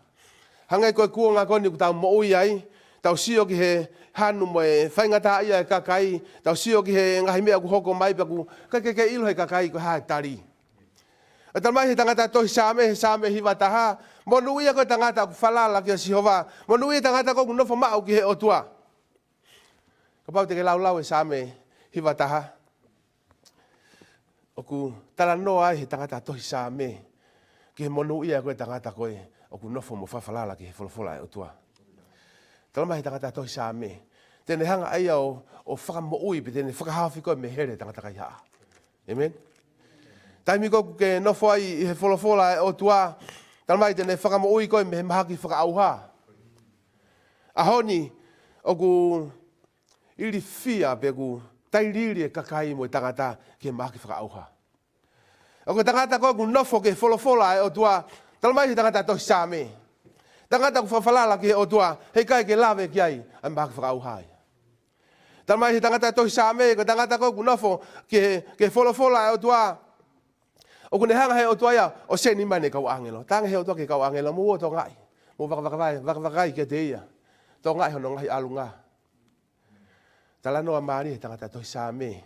Hangē ko e kuonga ko eni ʻoku tau moʻui ai, tau sio ki he hanu mo e faingataʻaʻia e kakai, tau sio ki he ngaahi meʻa ʻoku hoko mai pea ʻoku ʻikai ke, ke ʻilo he kakai ko e hā e tali. ʻE talamai he tangata tohi Saame, he Saame hiva taha, monūʻia ko e tangata ʻoku falala kia Sihova, monūʻia e tangata ko ē ʻoku nofo maʻu ki he ʻOtua. Kapau te ke laulau e Saame hiva taha, ʻoku talanoa ai he tangata tohi Saame ki he monūʻia ko e tangata ko ē ʻoku nofo mo fakafalala ki he folofola ʻa e ʻOtua. Talamai he tangata tohi Saame, te ne hanga ʻe ia ʻo, ʻo fakamoʻui pe te ne fakahaofi koe mei he hele ʻa e tangata kaihaʻa. ʻĒmeni. Taimi ko ē ʻoku ke nofo ai ʻi he folofola ʻa e ʻOtua, talamai te ne fakamoʻui koe mei he mahaki fakaʻauha. ʻAho ni, ʻoku ilifia pe ʻoku tailiili e kakai mo e tangata ki he mahaki fakaʻauha. ʻA ko e tangata ko ē ʻoku nofo ki he folofola ʻa e ʻOtua, talamai he tangata tohi Saame, tangata ʻoku fakafalala ki he ʻOtua, heʻikai ke lave ki ai ʻa e mahaki fakaʻauha ia. Talamai he tangata tohi Saame, ko e tangata ko ē ʻoku nofo ki he, ki he folofola ʻa e ʻOtua, ʻoku ne hanga he ʻOtua ia ʻo seni mai ʻene kau ʻāngelo. Talaange he ʻOtua ki he kau ʻāngelo, mou ō ʻo tokangaʻi, mou vakavakavai, vakavakaiʻi kiate ia. Tokangaʻi hono ngaahi ʻalunga. Talanoa mālie he tangata tohi Saame,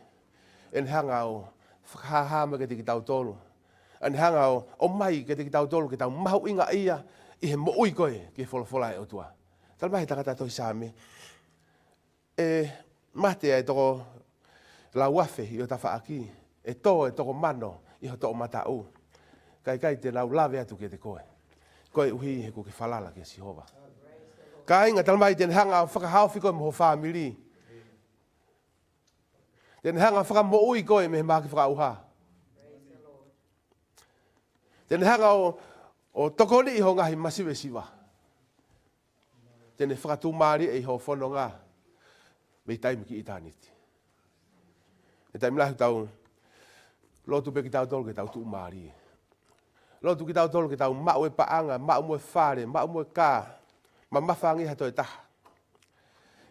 ʻene hanga ʻo fakahāhā mai kiate kitautolu, ʻene hanga ʻo, ʻo ʻomai kiate kitautolu ke tau mahuʻingaʻia ʻi he moʻui ko ē ki he folofola ʻa e ʻOtua. Talamai he tangata tohi Saame, ʻe mate ʻa e toko lauafe ʻi ho tafaʻaki, ʻe tō ʻa e toko mano ʻi ho toʻomataʻu, ka ʻe ʻikai te nau lave atu kiate koe, koeʻuhi he kuo ke falala kia Sihova. Kāinga, talamai te ne hanga ʻo fakahaofi koe mo ho fāmili. Te ne hanga ʻo fakamoʻui koe mei he mahaki fakaʻauha. Te ne hanga ʻo, ʻo tokoniʻi ho ngaahi masivesiva. Te ne fakatuʻumālieʻi ho fononga mei taimi ki ʻitāniti. ʻI he taimi lahi ʻoku tau lotu pē kitautolu ke tau tuʻumālie. Lotu kitautolu ke tau maʻu e paʻanga, maʻu mo e fale, maʻu mo e kā, mamafa ange ha toe taha.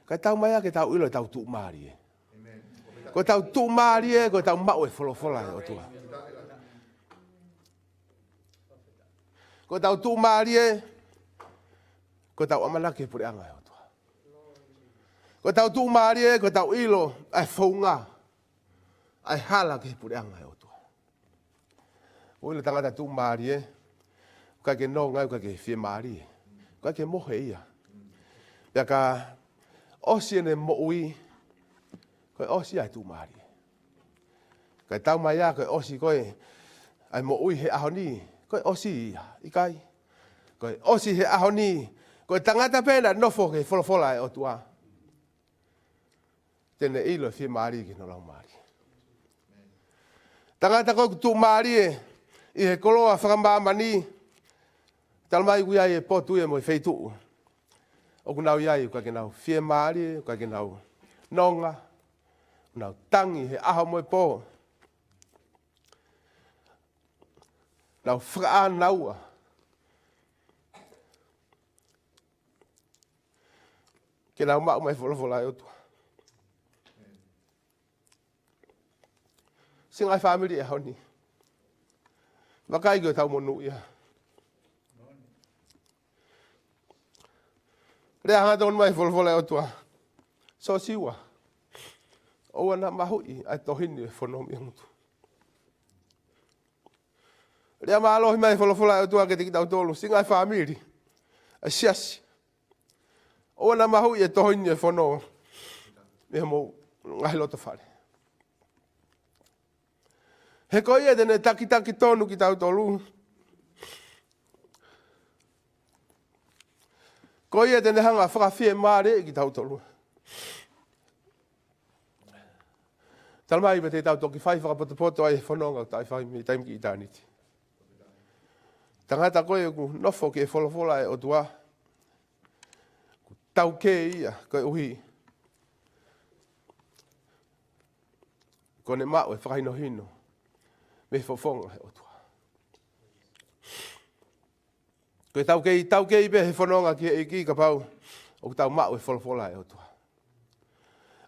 Kae taumaiā ke tau ʻilo ʻetau tuʻumālie. Ko ʻetau tuʻumālie, ko ʻetau maʻu e folofola ʻa e ʻOtua. Ko ʻetau tuʻumālie, ko ʻetau ʻamanaki ki he puleʻanga ʻa e ʻOtua. Ko ʻetau tuʻumālie, ko ʻetau ʻilo ʻa e founga, ʻa e hala ki he puleʻanga ʻa e ʻOtua. ʻOku ʻi ai e tangata tuʻumālie, ʻoku ʻikai ke nonga, ʻoku ʻikai ke fiemālie, ʻoku ʻikai ke mohe ia. Pea ka ʻosi ʻene moʻui, ko e ʻosi ia e tuʻumālie. Kae taumaiā ko e ʻosi ko ē ʻa e moʻui he ʻaho ni, ko e ʻosi ia, ʻikai. Ko e ʻosi he ʻaho ni, ko e tangata pē naʻe nofo ki he folofola ʻa e ʻOtua, te ne ʻilo e fiemālie ki hono laumālie. Tangata ko ē ʻoku tuʻumālie ʻi he koloa fakamāmani, talamai ʻoku ʻi ai e potu ia mo e feituʻu ʻoku nau ʻi ai, ʻoku ʻikai ke nau fiemālie, ʻoku ʻikai ke nau nonga, nau tangi he ʻaho mo e pō, nau fakaʻānaua ke nau maʻu mai e folofola ʻa e ʻOtua. Siʻi ngaahi fāmili he ʻaho ni, vakai ki hotau monūʻia. Lea hangatonu mai e folofola ʻa e ʻOtua. Siosiua, ʻoua naʻa mahuʻi ʻa e tohi ni ʻo e fono mei ho ngutu. Lea mālohi mai e folofola ʻa e ʻOtua kiate kitautolu, siʻi ngaahi fāmili ʻa e siasi. ʻOua naʻa mahuʻi e tohi ni ʻo e fono mei homou ngaahi loto fale. He ko ia te ne takitaki tonu kitautolu. Ko ia te ne hanga ʻo fakafiemālieʻi kitautolu. Talamai pē te tau toki fai fakapotopoto ai he fononga ʻoku tau fai mei taimi ki ʻitāniti. Tangata ko ē ʻoku nofo ki he folofola ʻa e ʻOtua, ʻoku taukei ia koeʻuhi ko ʻene maʻu e fakahinohino mei he fofonga ʻo e ʻOtua. Ko e taukei, taukei pē he fononga ki he ʻEiki kapau ʻoku tau maʻu e folofola ʻa e ʻOtua.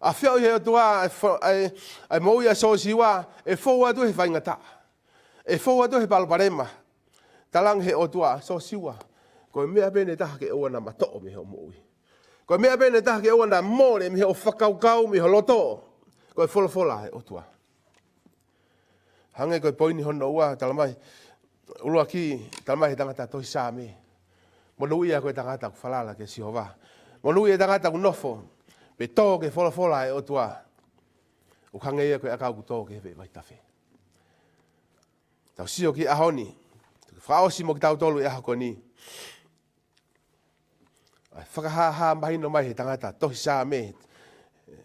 ʻAfioʻi ʻe he ʻOtua ʻa e fo-, ʻa e, ʻa e moʻui ʻa Siosiua, ʻe fou atu he faingataʻa, ʻe fou atu he palopalema. Talaange ʻe he ʻOtua, Siosiua, ko e meʻa pē ʻe taha ke ʻoua naʻa matoʻo mei hoʻo moʻui. Ko e meʻa pē ʻe taha ke ʻoua naʻa mole mei hoʻo fakakaukau, mei ho loto, ko e folofola ʻa e ʻOtua. Hangē ko e poini hono ua, talamai, ʻuluaki, talamai ʻe he tangata tohi Saame, monūʻia ko e tangata ʻoku falala kia Sihova. Monūʻia e tangata ʻoku nofo pe tō ki he folofola ʻa e ʻOtua. ʻOku hangē ia ko e ʻakau ʻoku tō ki he veʻe vaitafe. Tau sio ki he ʻaho ni, fakaʻosi mo kitautolu he ʻaho ko eni. ʻA e fakahāhā mahino mai ʻe he tangata tohi Saame,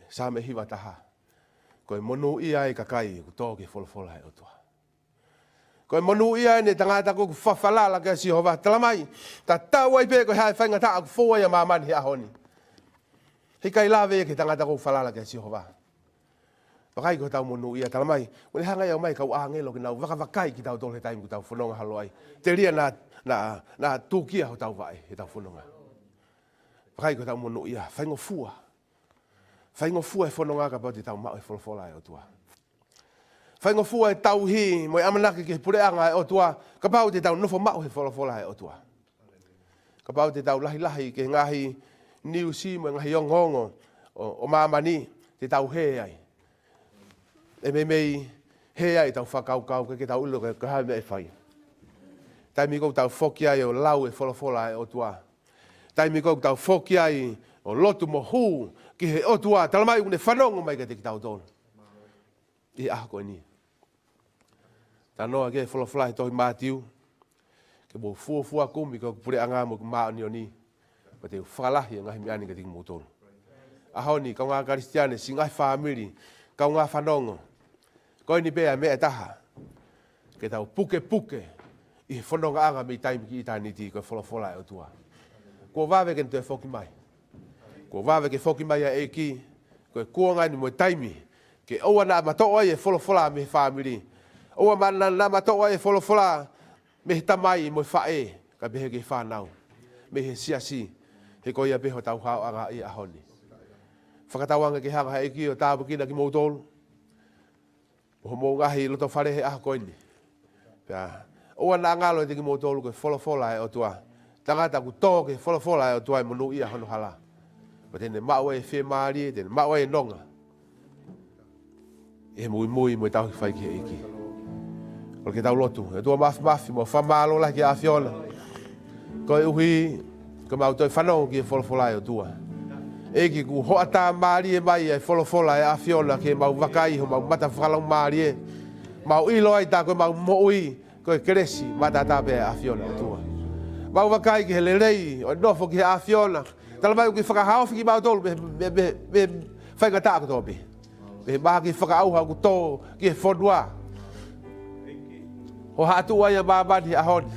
Saame hiva taha. Ko e monūʻia ʻa e kakai ʻoku tō ki he folofola ʻa e ʻOtua. Ko e monūʻia eni e tangata ko ē ʻoku fa-, falala kia Sihova. Talamai, tatau ai pē ko e hā e faingataʻa ʻoku fou ai ʻa māmani he ʻaho ni, he ʻikai lave ia ki he tangata ko ē ʻoku falala kia Sihova. Vakai ko hotau monūʻia, talamai, ʻoku ne hanga ia ʻo ʻomai e kau ʻāngelo ke nau vakavakai kitautolu he taimi ʻoku tau fononga holo ai. Telia naʻa, naʻa, naʻa tūkia hotau vaʻe heʻetau fononga. Vakai ko hotau monūʻia, faingofua. Faingofua e fononga kapau te tau maʻu e folofola ʻa e ʻOtua. Faingofua e tauhi mo e ʻamanaki ki he puleʻanga ʻa e ʻOtua kapau te tau nofo maʻu he folofola ʻa e ʻOtua. Kapau te tau lahilahi ki he ngaahi niusi mo e ngaahi ongoongo ʻo, ʻo māmani, te tau hē ai. ʻE meimei hē ai ʻetau fakakaukau, ʻikai ke tau ʻilo ko e hā e meʻa ʻe fai. Taimi ko ē ʻoku tau foki ai ʻo lau e folofola ʻa e ʻOtua, taimi ko ē ʻoku tau foki ai ʻo lotu mo hū ki he ʻOtua, talamai ʻoku ne fanongo mai kiate kitautolu ʻi he ʻaho ko eni. Talanoa ki he folofola he tohi Mātiu, ke mou fuofua kumi ki hoku puleʻanga mo hoku māʻoniʻoni, pea te u fakalahi ʻa e ngaahi meʻa ni kiate kimoutolu. ʻAho ni, kaungā Kalisitiane, siʻi ngaahi fāmili, kaungā fanongo, ko eni pē ʻa e meʻa ʻe taha ke tau pukepuke ʻi he fonongaʻanga mei taimi ki ʻitāniti, ko e folofola ʻa e ʻOtua. Kuo vave ke ne toe foki mai. Kuo vave ke foki mai ʻa e ʻEiki, ko e kuonga eni mo e taimi ke ʻoua naʻa matoʻo ai e folofola mei he fāmili. ʻOua ma-, naʻa, naʻa matoʻo ai e folofola mei he tamai mo e faʻē, kae pehē ki he fānau, mei he siasi, he ko ia pē hotau haoʻanga ʻi he ʻaho ni. Fakatauange ke hanga ʻe he ʻEiki ʻo tāpuekina kimoutolu mo homou ngaahi lotofale he ʻaho ko eni. Pea ʻoua naʻa ngalo ʻiate kimoutolu ko e folofola ʻa e ʻOtua. Tangata ʻoku tō ki he folofola ʻa e ʻOtua ʻe monūʻia hono hala, pea te ne maʻu ai e fiemālie, te ne maʻu ai e nonga ʻi he muimui mo e tauhi fai ki he ʻEiki. Kole ke tau lotu. ʻE ʻOtua Māfimafi, mau fakamālō lahi ki he ʻAfiona, koeʻuhi ko ʻemau toe fanongo ki he folofola ʻa e ʻOtua. ʻEiki, kuo hoʻatā mālie mai ʻa e folofola ʻa e ʻAfiona ke mau vakai ʻi homau mata fakalaumālie, mau ʻilo ai tā ko ʻemau moʻui ko e kelesi maʻataʻatā pē ʻa e ʻAfiona, ʻOtua. Mau vakai ki he lelei ʻo e nofo ki he ʻAfiona. Talamai ʻoku ke fakahaofi kimautolu mei, mei, mei, mei he faingataʻa kotoa pē, mei he mahaki fakaʻauha ʻoku tō ki he fonua. Hohaʻatuʻu ai ʻa māmani he ʻaho ni.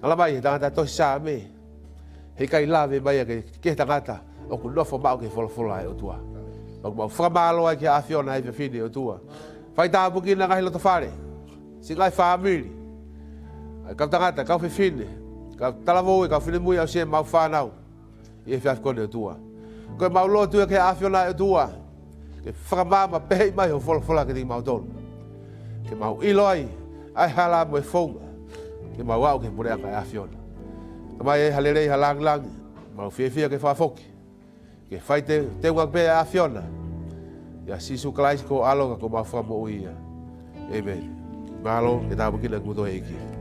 Talamai ʻe he tangata tohi Saame, heʻikai lave mai ia ki he, ki he tangata ʻoku nofo maʻu ki he folofola ʻa e ʻOtua. Mau, mau fakamālō ai ki he ʻAfiona ʻi he efiafi ni, ʻOtua. Fai tāpuekina ngaahi lotofale, siʻi ngaahi fāmili, ʻa e kau tangata, kau fefine, kau talavou, kau finemui, aʻusia ʻemau fānau ʻi he efiafi ko eni, ʻOtua. Ko ʻemau lotu ia ki he ʻAfiona, ʻOtua, ke fakamaama pehē mai hoʻo folofola kiate kimautolu, ke mau ʻilo ai ʻa e hala mo e founga ke mau aʻu ki he puleʻanga ʻo e ʻAfiona. Talamai ʻe ha lelei, ha lāngilangi, mau fiefia ke fakafoki ke fai te-, teunga pē ʻa e ʻAfiona. ʻIa Sīsū Kalaisi ko ho ʻAlo ka ko homau Fakamoʻui ia. ʻĒmeni. Mālō, ke tāpuekina kimoutolu ʻe he ʻEiki.